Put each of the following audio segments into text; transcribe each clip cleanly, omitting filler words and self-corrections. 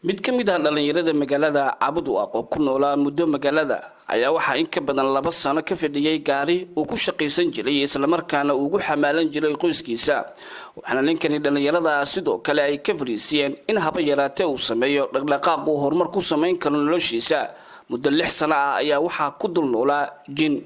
Mid ka mid ah dhallinyarada magaalada Cabudwaaq oo ku noolaa muddo magaalada ayaa waxaa in ka badan 2 sano ka fadhiyey gaari uu ku shaqaysan jiray, islamarkaana uu ugu xamaalan jiray qoyskiisa. Waxaana ninkani dhallinyarada sidoo kale ay ka fadhiisiyeen in haba yaraatee uu sameeyo dhaqdhaqaaq uu horumar ku samayn karo noloshiisa. Muddo 6 sano ah ayaa waxaa ku dul noolaa jin,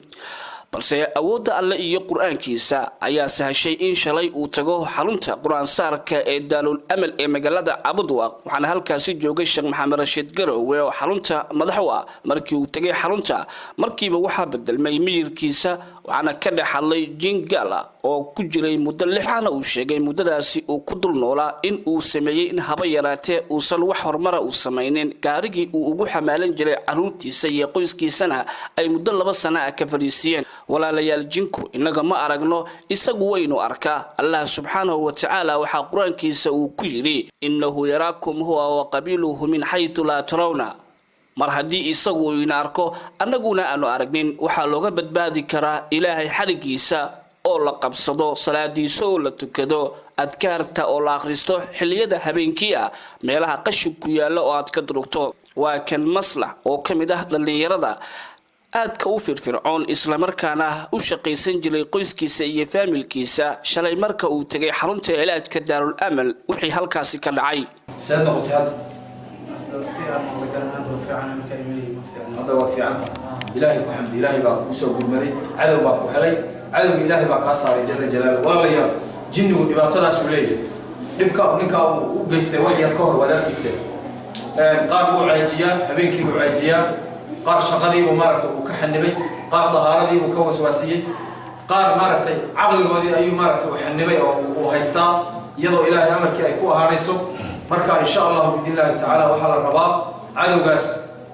balse awoodda Alle iyo Qur-aankiisa ayaa sahashay in shalay uu tago xarunta qur-aansaarka ee Daarul Amal ee magaalada Cabudwaaq. Waxaana halkaasi joogay Sheekh Maxamed Rashiid Garowe oo xarunta madax u ah. Markii uu tegay xarunta, markiiba waxaa bedelmay miyirkiisa, waxaana ka dhex hadlay jin gaal ah oo ku jiray muddo lixaana. Uu sheegay muddadaasi uu ku dul noolaa in uu sameeyey in haba yaraatee uusan wax horumara uu samaynin, gaarigii uu ugu xamaalan jiray caruurtiisa iyo qoyskiisana ay muddo 2 sano ah ka fadhiisiyeen. Walaalayaal, jinku innaga ma aragno, isagu waynu arkaa. Allah subxaanahu wa tacaala waxaa Qur-aankiisa uu ku yidhi: "Innahu yaraakum huwa wa qabiiluhu min xaytu laa tarawna." Mar haddii isagu uu ina arko, annaguna aanu aragnin, waxaa looga badbaadi karaa Ilaahay xadhigiisa oo la qabsado, salaadiisa oo la tukado, adkaarta oo la akhristo xilliyada habeenkii ah, meelaha qashinku yaallo oo aad ka durugto. Waa kan Maslax oo ka mid ah dhallinyarada aadka u firfircoon, islamarkaana u shaqaysan jiray qoyskiisa iyo faamilkiisa, shalay marka uu tegay xarunta cilaajka Daarul Amal wixii halkaasi ka dhacay. Seed noqotay hadda? Hadda si aan la garan, hadda waa fiican, marka imanayay ma fiicna. Hadda waad fiican tahay. Ilaahay ku xamdi. Ilaahay baa kugu soo gurmaday. Cadow baa ku helay, cadowga Ilaahay baa kaa saaray jalla jalaalu. Walaalayaal, jinnigu dhibaatadaasuu leeyahay. Dhibka ninkaa uu u geystay wax yar ka hor waad arkiiseen. Qaar wuu caajiyaa, habeenkii buu caajiyaa, qaar shaqadiibuu maaragtay uu ka xanibay, qaar dahaaradiibuu ka waswaasiyey, qaar maaragtay caqligoodii ayuu maaragtay uu xanibay oo uu haystaa, iyadoo Ilaahay amarkii ay ku ahaanayso. Marka insha Allahu biidni Illaahi tacaala waxaa la rabaa cadowgaas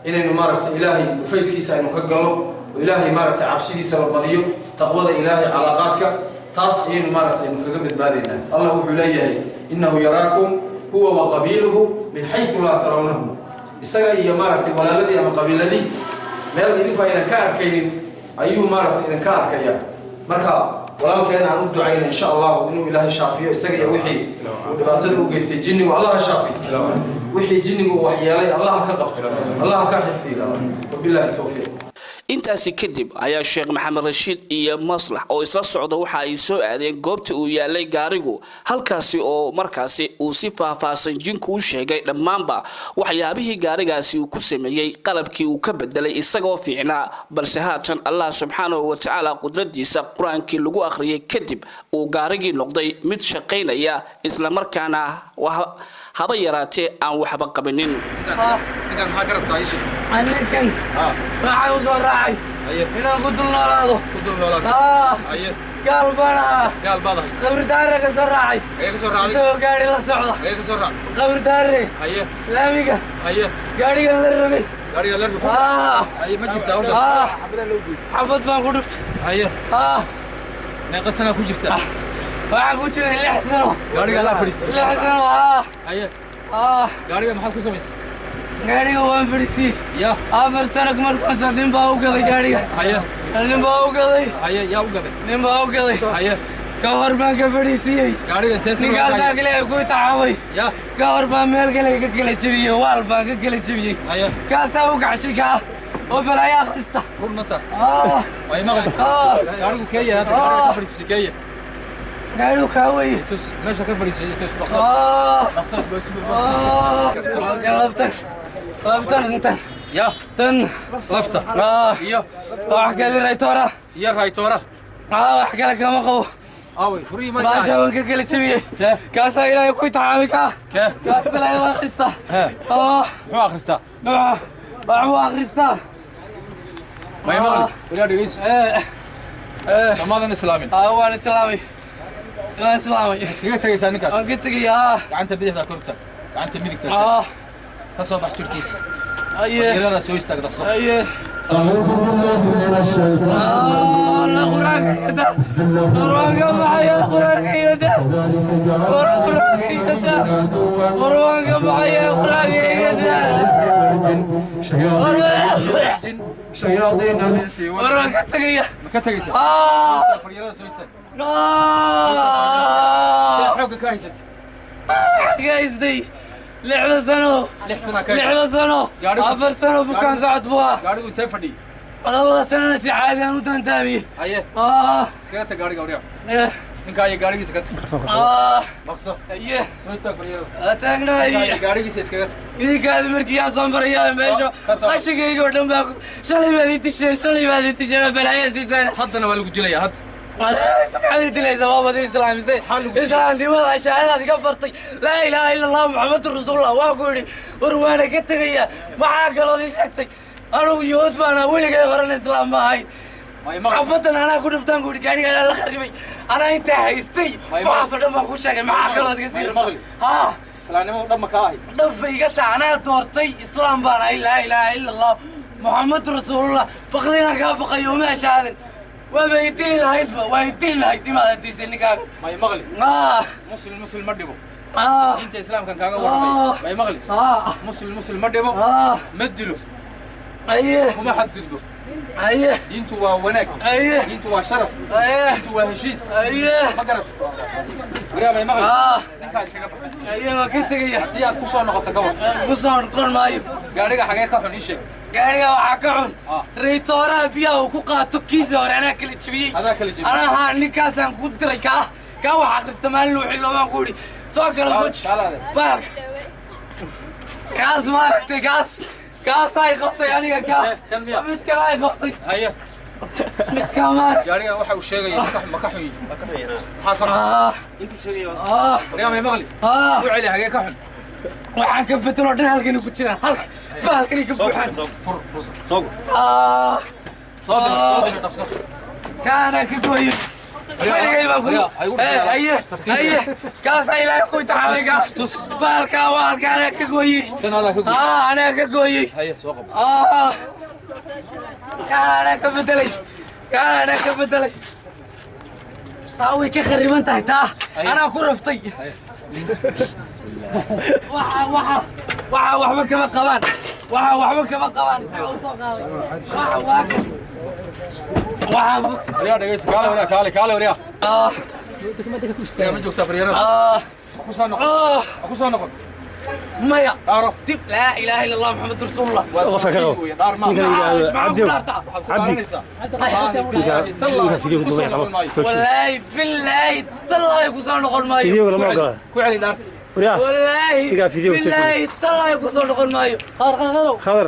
inaynu maaragtay Ilaahay dhufayskiisa aynu ka galno oo Ilaahay maaragtay cabsidiisa la badiyo, taqwada Ilaahay, calaaqaadka taas ayaynu maaragtay aynu kaga badbaadaynaa. Allah wuxuu leeyahay: "Innahu yaraakum huwa wa qabiiluhu min xaysu laa tarawnahum." Isaga iyo maaragtay walaaladii ama qabiiladii meel idinku aydan ka arkaynin ayuu maaragtay idinka arkaya. Marka walaalkeena aan u ducayna insha Allahu inuu Ilaahay shaafiyo isaga iyo wixii uu dhibaatada u geystay jinnigu. Allaha shaafiyo. Wixii jinnigu uu waxyeelay Allaha ka qabto, Allaha ka xifdiyo. Wabilaahi towfiiq. Intaasi kadib ayaa Sheekh Maxamed Rashiid iyo Maslax oo isla socda waxa ay soo aadeen goobta uu yaalay gaarigu, halkaasi oo markaasi uu si faahfaahsan jinku u sheegay dhammaanba waxyaabihii gaarigaasi uu ku sameeyey, qalabkii uu ka bedelay isagoo fiicnaa, balse haatan Allah subxaanahu wa tacaala qudradiisa Qur-aankii lagu akhriyay kadib uu gaarigii noqday mid shaqaynaya, islamarkaana haba yaraatee aan waxba qabinin. Ninkan maxaa ka rabtaa? Ii sheeg. Ninkan waxaan u soo raacay inaan ku dul noolaado. Ku dul noolaato? Haye. Gaal baan ahaa. Gaal baad ahay? Qabridaare ka soo raacay. Ayee ka soo raacday? Isagoo gaari la socda. Ayee ka soo raacay? Qabridaare. Haye. Laamiga. Haye. Gaarigan la rogay. Gaariga la rogay? Haye, ma jirtaa hawshaas? Xabad baan ku dhuftay. Haye. Meeqa sanaa ku jirta? Waxaan ku jiray 6 sano. Gaariga laa fadhiisay? 6 sano. Haye. Gaariga maxaad ku samaysay? Gaariga waan fadhiisiyey. Ya. 4 sano markaasoo nin baa u gaday gaariga. Haye. Nin baa u gaday. Haye, yaa u gaday? Nin baa u gaday. Haye. Ka hor baan ka fadhiisiyey. Gaariga intee sano? Ninkaasaa kale ku taxamay. Ya. Ka hor baan meel kale ka kala jebiyey, waal baan ka kala jebiyey. Haye. Kaasaa u gacshay kaa oo balaayo akhrista. Run mata way maqli. Gaarigu keeya hadda? Gaariga ka fadhiisay keeya? Gaarigu kaa weye. Tus meesha ka fadhiisay, tus, dhaqso dhaqso. Laftan, laftan intan. Ya. Tan. Lafta iyo? Wax kale, raytoora. Iyo raytoora. Wax kale kama qabo. Aaway furihii ma? Baasha waan ka kala jebiyey. Tee? Kaasaa Ilaahay ku taxaamay kaa. Kee? Kaas balaayada akhrista. Muxuu akhristaa? Wax buu akhristaa. May maqli, waligaa dhegeyso. Soomaadan islaamin? Waan islaamay, waan islaamay. Iskaga tegaysaa ninkaas? Waan ka tegayaa. Gacanta bidixda korta, gacanta midigta ka soo bax jirkiisa. Yarada soo istaag, dhaqso. Aye. أعوذ بالله من الشيطان. La Qur-aanka iyada, Qur-aanka baxaya, Qur-aanka iyada, Qur-aanka iyada, Qur-aanka baxaya, Qur-aanka iyada. شياطين الإنس. Qur-aan ka tegaya. Ma ka tegaysaa? Faryarada soo istaag. Xoogga ka haysatay? Ka haystay. 6 sano. 6 sano ka 6 sano. 4 sano bukaan socod buu ah. Gaarigu intee fadhiyey? 2 sanana si caadi aan u taantaamiyey. Haye. Iskaga tag gaariga waryaa. Ninkaa iyo gaarigiisa ka tag. Dhaqso. Haye. Soo istaag baryarada. Waa taagnahay. Ninkaa iyo gaarigiisa iskaga tag. Idinkaadi markii aan soo marayaa meesha qashinkayga oo dhan baa shalay baad ii tisheen, shalay baad ii tisheen oo balaayaa siiseen. Haddana waa lagu dilayaa hadda. Maxaad ii dilaysaa? Waa baad ii islaamisay. Islaamnimada shahaadadaad iga bartay. Laa ilaaha illa allah Muxammadun rasuulullah waa ku yidhi. War waana ka tegayaa. Maxaa kalood ii sheegtay? Anugu yuhuud baana weligay horena islaam ma ahayn. Xabaddan anaa ku dhuftaan ku yidhi, gaariga anaa la kharribay. Anaa intaa haystay. Waxaasoo dhan baan kuu sheegay. Maxaa kalood iga sii rabtaa? Haa. Islaamnimadu dhan ma kaa ahay? Dhab bay iga tahay. Anaa doortay islaam baan ahay. Laa ilaaha illa allah Muxammadun rasuulullah. Baqdinaan kaa baqayo uma heshaadan. Waaba i dili lahaydba, waa i dili lahayd imaad hadiisay ninkaaga. May maqli. Muslim muslim ma dhibo. Diinta islaamkan kaaga warramay. May maqli. Muslim muslim ma dhibo. Ma dilo. Aye. Kuma xadgudbo. Aye. Diintu waa wanaag. Aye. Diintu waa sharaf. Aye. Diintu waa heshiis. Aye. Ma garat. Waryaa may maqli. Ninkaa iskaga bax. Aye, waa ka tegaya. Haddii aad ku soo noqoto ka war. Ku soo noqon maayo. Gaariga xagee ka xun ii sheeg. Gaariga waxaa ka xun reytooraha biyaha uu ku qaato kiisa hore anaa kala jebiyey. Adaa kala jebiyey. Anaa haa ninkaasaan ku diray kaa kaa wax akhrista maalin wixii loomaan ku yidhi soo kala fuji baar kaas maaragtay kaas kaas ay qabtay aniga kaa mid kale ay qabtay. Haye. Mid kaa maaragtay. Gaariga waxa uu sheegaya ma ka xun yihi? Maxaa ka xun? Intuu sheegaya. Waryaa may maqli. U celi xagee ka xun? Waxaan ka bedeloo dhan halkani ku jiraan, halka bahalkani ka buuxaan. Fur fur. Soo soo bixi, soo bixi dhaqso. Kaana ka gooyey weligay baan ku. Haye haye, kaasaa ilaahay ku imtixaamay kaas. Bahalkaa waa halka anaa ka gooyey. Kan adaa ka gooyey. Anaa ka gooyey. Haye, soo qabo. Kaana anaa ka bedelay, kaana anaa ka bedelay. Taa way ka khariban tahay, taa anaa ku raftay. Waxa waxa waxa waxba kama qabaan, waxa waxba kama qabaan. Isaga u soo qaaday waxa waa kan waxa. Waryaa dhegeysi, kaale waryaa, kaale kaale waryaa. Waryaa ma joogtaa baryarada? Ma ku soo noqon? Ma ku soo noqon? Maya. Dhaaro. Dib laa ilaaha illa allah Muxammadun rasuulullah. Qofka ka qabo. Dhaar ma. Ninka la yidhaahdo Cabdi. Cabdi. Wallaahi billaahi tallaahi ku soo noqon maayo. Fiidiyowga lama ogola. Ku celi dhaarta. Waryaas. Wallaahi Sigaa fiidiyowga billaahi tallaahi ku soo noqon maayo. Khadar.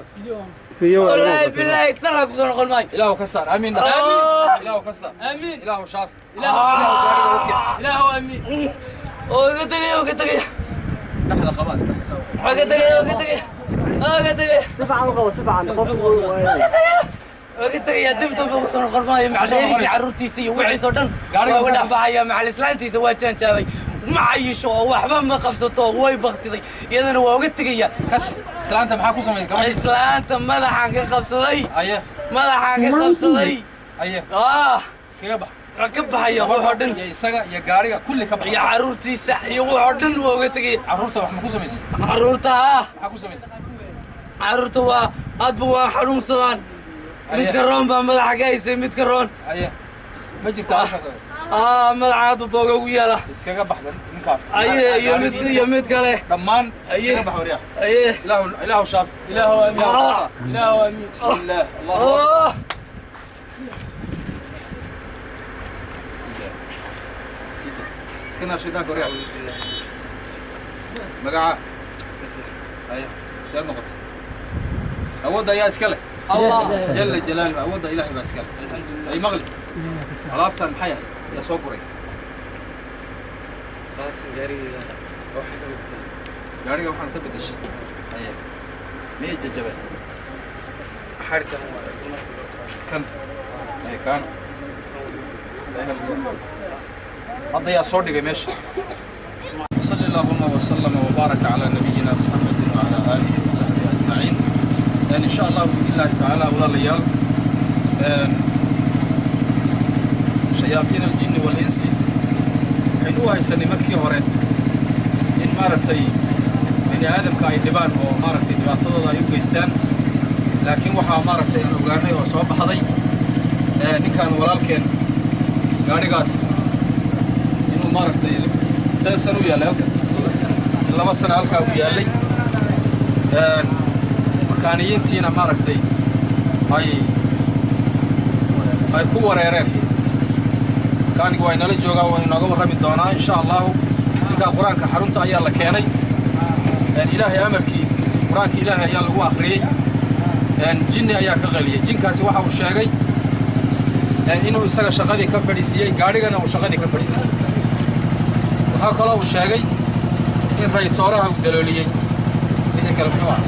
Fiidiyowga lama Wallaahi ogola. billaahi tallaahi ku soo noqon maayo. Ilaahu ka saar. Amiin. Ilaahu ka saar. Amiin. Ilaahu shaafi. Ilaahu gaariga u kici. Ilaahu amiin. Oo iga tegaya, iga tegaya. Dhexda qaba, dhexda saa u qabo. Iga tegaya, iga tegaya. Iga tegaya. Si fiican u qabo, si fiican. Qofku Iga tegaya, dib dambe ku soo noqon maayo. Macallimiintii carruurtiisa iyo wixiisa oo dhan waa uga dhex baxaya. Macal islaantiisa waa jaanjaabay. Ma cayisho oo waxba ma qabsato oo way baktiday. Iyadana waa uga tegaya. Islaanta maxaa ku sameeyay gabadha? Islaanta madaxaan ka qabsaday. Haye. Madaxaan ka qabsaday. Haye. Iskaga bax. Waxaan ka baxaya wuxoo dhan. Iyo isaga iyo gaariga kulli ka bax. Iyo carruurtiisa iyo wuxoo dhan waa uga tegaya. Carruurta wax ma ku samaysay? Carruurta Maxaa ku samaysay? Carruurta waa aadba waa xanuunsadaan. Midka roon baa madaxa ka haysay, midka roon. Haye. Ma jirtaa halkaas? Madaxa aadba booga ugu yaala. Iskaga bax ninkaas. Aye, iyo mid iyo mid kale. Dhammaan Aye. iskaga bax waryaa. Aye. Ilaahu Ilaahu shaafi. Ilaahu amiin. Ilaahu ka saar. Ilaahu amiin. Bismillaah. Allahu akbar. Iska naar shaydaanka waryaa. Magaca. Haye. Saad noqotay. Awoodda ayaa iska leh. Allah. Jalla jalaaluhu, awoodda Ilaahay baa iska leh. Ay maqli. Alaabtan maxay ahayd? Yaa soo guray. Gaariga waxaan ka bedeshay. Haye. Miyay jajabeen? Kan. Haye, kaana. Hadda yaa soo dhigay meesha. صلى اللهم وسلم وبارك على نبينا محمد وعلى آله وصحبه أجمعين. إن شاء الله بإذن الله تعالى ولا ليال شياطين الجن والإنس waxaynu u haysanay markii hore in maaragtay bini aadamka ay dhibaan oo maaragtay dhibaatadooda ay u geystaan, laakiin waxaa maaragtay aan ogaanay oo soo baxday ninkan walaalkeen gaadhigaas inuu maaragtay tan sano u yaallay halkan, 2 sano halkaa uu yaallay. Makaaniyiintiina maaragtay ay ku wareereen. Makaanigu waa inala joogaa, waa inooga warrami doonaa insha Allahu. Ninkaa Qur-aanka xarunta ayaa la keenay. Ilaahay amarkii Qur-aanka Ilaahay ayaa lagu akhriyey, jinni ayaa ka qaliyey. Jinkaasi waxa uu sheegay inuu isaga shaqadii ka fadhiisiiyey, gaadhigana uu shaqadii ka fadhiisiiyey. Waxaa kaloo uu sheegay in raytooraha uu dalooliyey. Wixii kale muxuu ah?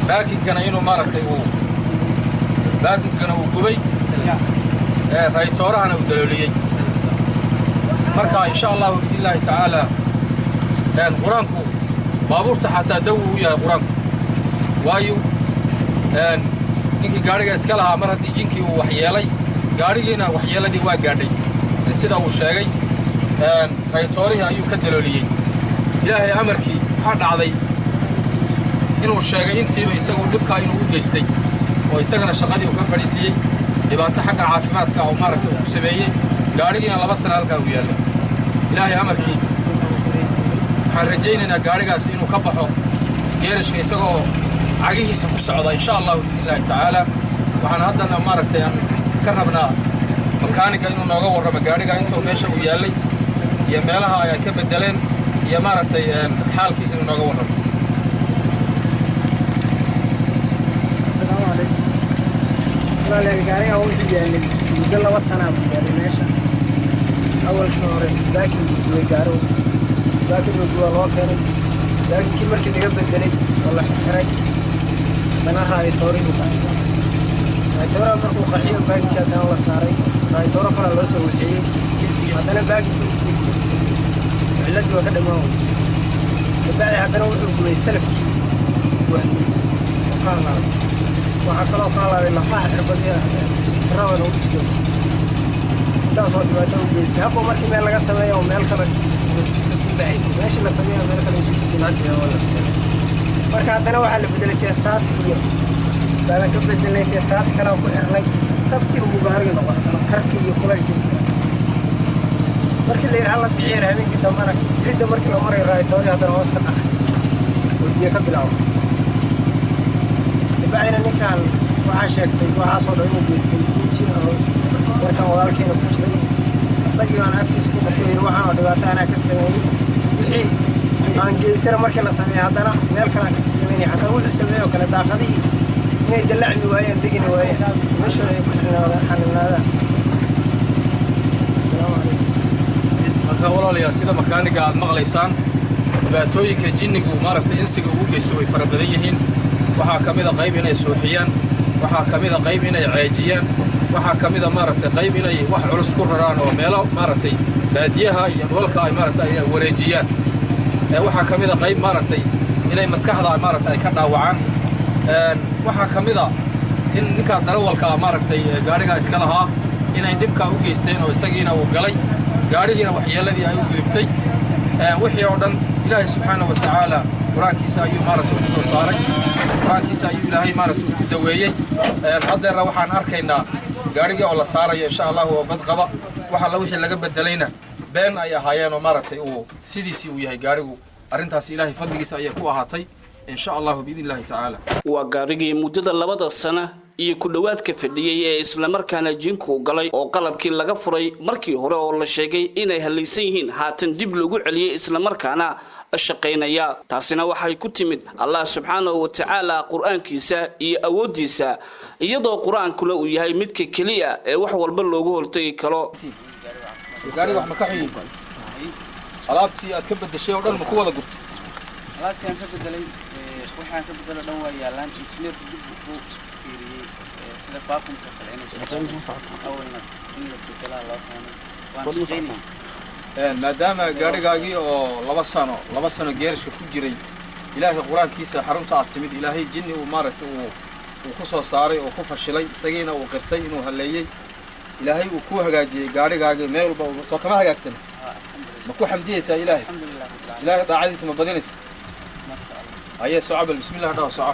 Baakinkana inuu maaragtay uu baakinkana uu gubay, raytoorahana uu dalooliyey. Marka insha Allahu biidni Illaahi tacaala, Qur-aanku baabuurta xataa dawi u yahay Qur-aanku, waayo ninkii gaadhiga iska lahaa mar haddii jinkii uu waxyeelay, gaadhigiina waxyeeladii waa gaadhay. Sida uu sheegay, raytoorihii ayuu ka dalooliyey. Ilaahay amarkii waxaa dhacday inuu sheegay intiiba isagu dhibkaa inuu u geystay, oo isagana shaqadii uu ka fadhiisiiyey, dhibaato xagga caafimaadka oo maaragtay uu ku sameeyey, gaadhigiina 2 sana halkaa uu yaallo. Ilaahay amarkii waxaan rajaynaynaa gaadhigaas inuu ka baxo geerishka isagoo cagihiisa ku socda insha Allahu biidni Illaahi tacaala. Waxaan haddana maaragtay aan ka rabnaa makaaniga inuu nooga warramo gaadhiga intuu meesha uu yaallay iyo meelaha ay ka beddeleen iyo maaragtay xaalkiisa inuu nooga warramo. Asalaamu calaykum walaalayaal. Gaariga wuxuu yaalay muddo 2 sanaa buu yaalay meesha. Awalkii hore baakin buu gubay gaarigu. Baakin buu gubaa loo keenay. Baakinkii markii laga bedelay oo la xirxiray, haddana raaditoorihii qarxiyay. Raaditooraha markuu qarxiyo, baakinkii haddana la saaray, raaditooro kalaa loo soo waxeeyey. Haddana baakinkii cilladii waa ka dhammaan wey. Kabacdi haddana wuxuu gubay salafkii wahmiyey oo ka halaabay. Waxaa kaloo ka halaabay lafaha cirbadiya tirada lagu jiro. Intaasoo dhibaato u geystay. Habba markii meel laga sameeyo oo meel kale kasii baxaysay, meeshii la sameeyo meel kale usii bedelay. Marka haddana waxaa la bedelay teestaat iyo baadan ka bedelnay, teestaat kale ku xirnay. Tabtii ugu gaarigi noqon haddana karkii iyo kulaylkii. Markii la yidhi hala bixiyeen, habeenkii dambana ridda markii la marayo raaytoori haddana hoos ka dhacay oo biyo ka bilaabo. Kabacdina ninkan waxaa sheegtay waxaasoo dhan inuu geystay jin oo warkan walaalkeena ku jiray. Isagii baan afkiisa ku dhexay yidhi waxaan oo dhibaato anaa ka sameeyey, wixii aan geystana markii la sameeyey haddana meel kale aan kasii sameynay. Xataa wuxuu sameeyey oo kale daaqadihii inay dallacmi waayeen, degini waayeen, meeshooda ay ku xirnaadaan, xaninaadaan. Asalaamu calaykum. Marka walaalayaal, sida makaaniga aad maqlaysaan, dhibaatooyinka jinnigu maaragtay insiga ugu geysto way fara badan yihiin. Waxaa ka mid a qayb inay suuxiyaan, waxaa ka mid a qayb inay ceejiyaan, waxaa ka mid a maaragtay qayb inay wax culus ku raraan oo meelo maaragtay baadiyaha iyo dhulalka ay maaragtay ay wareejiyaan. Waxaa ka mid a qayb maaragtay inay maskaxda maaragtay ay ka dhaawacaan. Waxaa ka mid a in ninkaa darawalka maaragtay gaadhigaa iska lahaa inay dhibkaa u geysteen oo isagiina uu galay, gaadhigiina waxyeelladii ay u gudubtay. Wixii oo dhan Ilaahay subxaana wa tacaala Qur-aankiisa ayuu maaragtay ku soo saaray, Qur-aankiisa ayuu Ilaahay maaragtay ku daweeyey. Haddeerna waxaan arkaynaa gaadhigii oo la saaraya insha Allahu oo bad qaba. Wax alla wixii laga bedelayna been ay ahaayeen oo maaragtay uu sidiisii uu yahay gaadhigu. Arrintaas Ilaahay fadligiisa ayay ku ahaatay insha Allahu biidni Illahi tacaala. Waa gaarigii muddada 2da sano iyo ku dhowaadka fadhiyey ee islamarkaana jinku galay, oo qalabkii laga furay markii hore oo la sheegay inay hallaysan yihiin haatan dib loogu celiyey, islamarkaana shaqaynaya. Taasina waxay ku timid Allah subxaanahu wa tacaala Qur-aankiisa iyo awooddiisa, iyadoo Qur-aankuna uu yahay midka keliya ee wax walba loogu hortagi karo. Gaariga wax ma ka xun? Alaabtii aad ka bedeshay oo dhan ma ku wada gurtay? Alaabtii aan ka bedelay, waxaan ka bedelo dhan waa yaalaan. Injineerku dib wuxuu fiiriyey sida vacuumka kale inay shaqeynayso, awalna in la bedelaa loo keenay, waan shaqeynayay. Maadaama gaadhigaagii oo 2 sano geerishka ku jiray, Ilaahay Qur-aankiisa xarunta aad timid, Ilaahay jinni uu maaragtay uu ku soo saaray oo ku fashilay, isagiina uu qirtay inuu halleeyey, Ilaahay uu ku hagaajiyey gaadhigaagii, meel walba soo kama hagaagsan, ma ku xamdiyeysaa Ilaahay? Alxamdulilah rabbil caalamiin. Ilaahay daacadiisa ma badinaysa? Masha Allah. Aye, soco bal. Bismillah dhaho, soco.